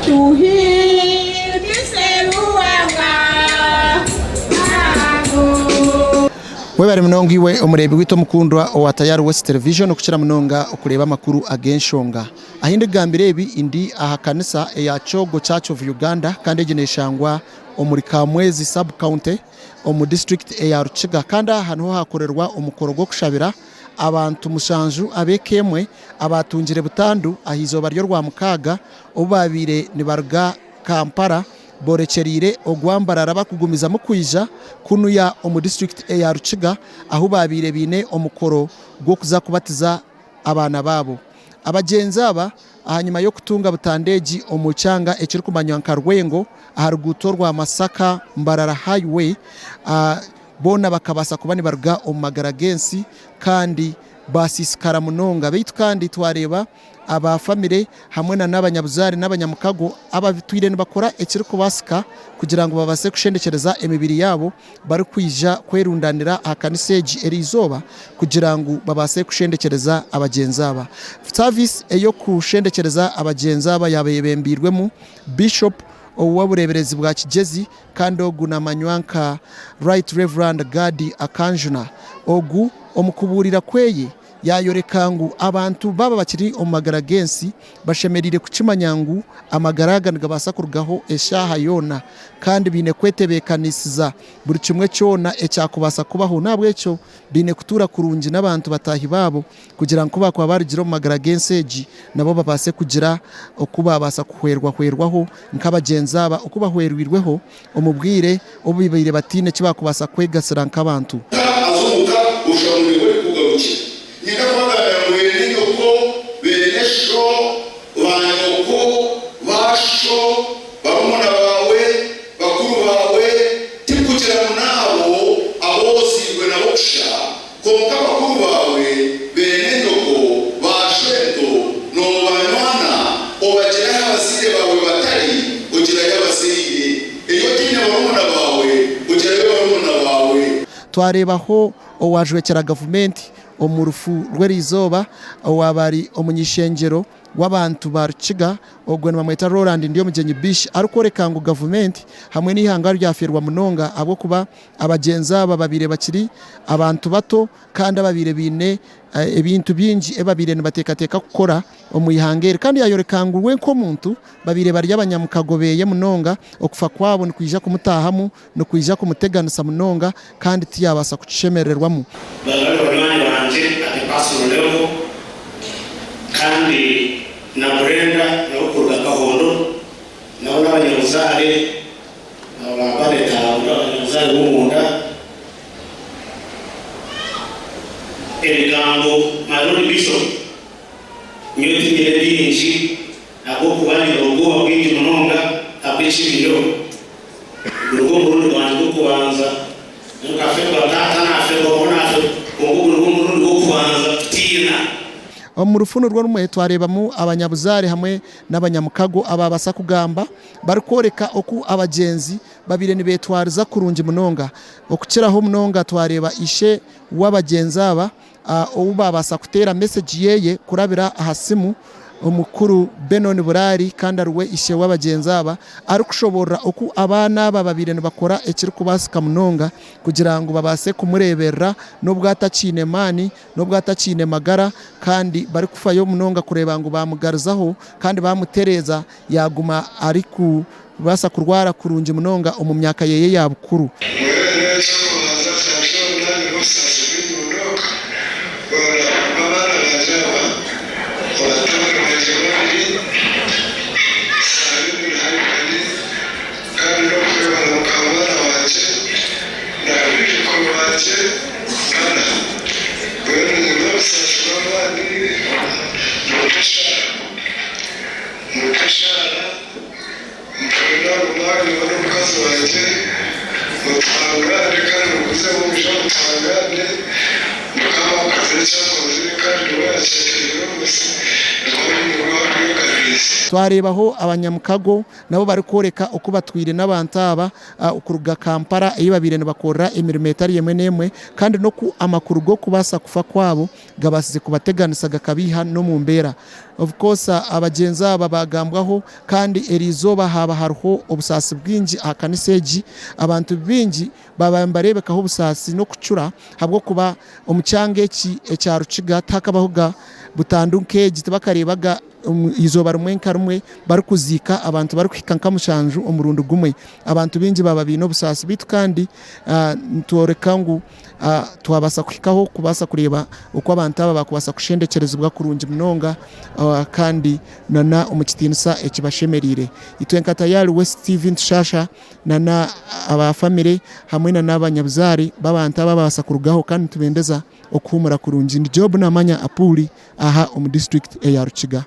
Tuhimbise Ruhanga. Webare munonga iwe omureebi waitu omukundwa owa Tayari West Television okukira munonga okureeba amakuru ag'enshonga. Ahi ndikugambira ebi ndi aha kanisa eya Kyogo Church of Uganda kandi egi neshangwa omuri Kamwezi Sub County omu disiturikiti eya Rukiga kandi aha niho hakorerwa omukoro gw'okushabira abantu mushanju ab'eka emwe abaatungire butandu aha izooba ry'Orwamukaaga obu baabaire nibaruga Kampala boorekyereire ogwa Mbarara barikugumizamu kwija kunuya omu disiturikiti eya Rukiga ahu baabaire baine omukoro gw'okuza kubatiza abaana baabo. Abagyenzi aba ahanyima y'okutunga butandu egi omu kyanga ekirikumanywa nka Rwengo aha ruguuto rwa Masaka Mbarara Highway, boona bakabaasa kuba nibaruga omu magara g'ensi kandi baasiisikara munonga. Beitu kandi twareeba aba famire hamwe na n'abanyabuzaare n'abanyamukago abatwire nibakora ekirikubaasika kugira ngu babaase kushendekyereza emibiri yaabo barikwija kwerundanira aha kanisa egi eriizooba kugira ngu babaase kushendekyereza abagyenzi aba. Saviisi ey'okushendekyereza abagyenzi aba yaaba eyebembeirwemu Bishop ow'obureeberezi bwa Kigyezi kandi ogu namanywa nka Right Rev. Gadi Akanjuna. Ogu omu kubuurira kweye Yaayoreka ngu abantu baaba bakiri omu magara g'ensi, bashemereire kukimanya ngu amagara aga nigabaasa kurugaho eshaaha yoona, kandi baine kwetebeekanisiza buri kimwe kyona ekyakubaasa kubaho. N'ahabw'ekyo baine kutuura kurungi n'abantu bataahi baabo kugira ngu ku baakuba baarugire omu magara g'ensi egi, nabo babaase kugira oku baabaasa kuhwerwahwerwaho nk'abagyenzi aba oku bahwerwirweho omu bwire obu babaire bataine eki baakubaasa kwegasira nk'abantu. Ka aze omu ka oshusha ngu niho orikugarukira. Niinyenda kubagambira ngu beene nyoko, beene sho, baanyoko, baasho, barumuna baawe, bakuru baawe, tikugira ngu n'abo abu ozairwe nabo kusha, kwonka bakuru baawe, beene nyoko, baashwento, noobanywana, obagire ahu abazaire baawe batari, ogirayo abazaire. Ei otaine barumuna baawe, ogirayo barumuna baawe. Twareebaho owaajwekyera gavumenti omu rufu rw'eriizooba owaaba ari omuny'ishengyero w'abantu ba Rukiga, ogwo nibamweta Roland Ndyomugyenyi Bishi arikworeka ngu gavumenti hamwe n'eihanga ryafeerwa munonga ahabw'okuba abagyenzi aba babaire bakiri abantu bato kandi ababaire baine ebintu bingi ebi babaire nibateekateeka kukora omu ihanga eri kandi yaayoreka ngu we nk'omuntu babaire bari abanyamukago beye munonga, okufa kwabo nikwija kumutaahamu, nikwija kumuteganisa munonga kandi tiyaabaasa kukishemerererwamu. Bari bari banywani bangye at a personal level kandi na Brenda nawe kuruga Kahondo nabo n'abanyabuzaare ba Barrett abo n'abanyabuzaare b'omunda. Ebigambo my Lord Bishop nyowe tinyine bingi ahabw'okuba nyine obwoba bwingi munonga ahabw'ekibiriho. Ogu nigwo murundi gwangye gw'okubanza. Nyowe nkafeerwa taata naafeerwa muhara naafeerwa kwonka ogu nigwo murundi gw'okubanza kutiina. Omu rufu nirwo rumwe twareebamu abanyabuzaare hamwe n'abanyamukago abaabasa kugamba barikworeka oku abagyenzi babaire nibeetwariza kurungi munonga. Okukiraho munonga twareeba ishe w'abagyenzi aba ou baabaasa kuteera mesegi ye kurabira aha simu, omukuru Benon Buraari kandi ariwe ishe w'abagyenzi aba arikushoboorora oku abaana aba babaire nibakora ekirikubaasika munonga kugira ngu babaase kumureeberera n'obu atakiine maani, n'obu atakiine magara kandi barikufayo munonga kureeba ngu baamugaruzaho kandi baamutereeza yaaguma arikubaasa kurwara kurungi munonga omu myaka ye ya bukuru. Mbwenu eky'okubanza kya byona n'obusaasi bw'enyunduka, bw'abaana bangye aba, abatabani bangye babiri, Salim na Ivan, kandi n'okwebara mukaamwana wangye na baijukuru bangye bana. Mbwenu nyine obusaasi bw'amaani muteshaara. Muteshaara. Mpurira ngu naaba n'omukazi wangye mutuhangaane kandi mugumizemu mwije mutuhangaane. Mukama akozire eki akozire kandi niwe yaakyeteire omu nsi, nikwo niwe waatwekaniise. Twareebaho abanyamukago nabo barikworeka oku batwire n'abantu aba kuruga Kampala ei babaire nibakorera emirimo etari emwe n'emwe kandi n'oku amakuru g'okubaasa kufa kwabo gabaasize kubateganisa gakabaiha n'omu mbeera. Of course abagyenzi aba baagambwaho kandi eriizooba haaba hariho obusaasi bwingi aha kanisa egi, abantu baingi baaba nibareebekaho obusaasi n'okucura ahabw'okuba omu kyanga eki ekya Rukiga tihakabahoga butandu nk'egi, tibakareebaga omu izooba rimwe nka rimwe barikuziika abantu barikuhika nka mushanju omurundi gumwe. Abantu baingi baaba baine obusaasi beitu kandi nitworeka ngu twabaasa kuhikaho kubaasa kureeba oku abantu aba baakubaasa kushendekyerezibwa kurungi munonga kandi nana omu kitiinisa ekibashemereire. Itwe nka Tayari West TV nitushaasha nana aba famire hamwe nana abanyabuzaare b'abantu aba ababaasa kurugaho kandi nitubendeza okuhuumura kurungi. Ndi Job Namanya Apuuli aha omu disiturikiti eya Rukiga.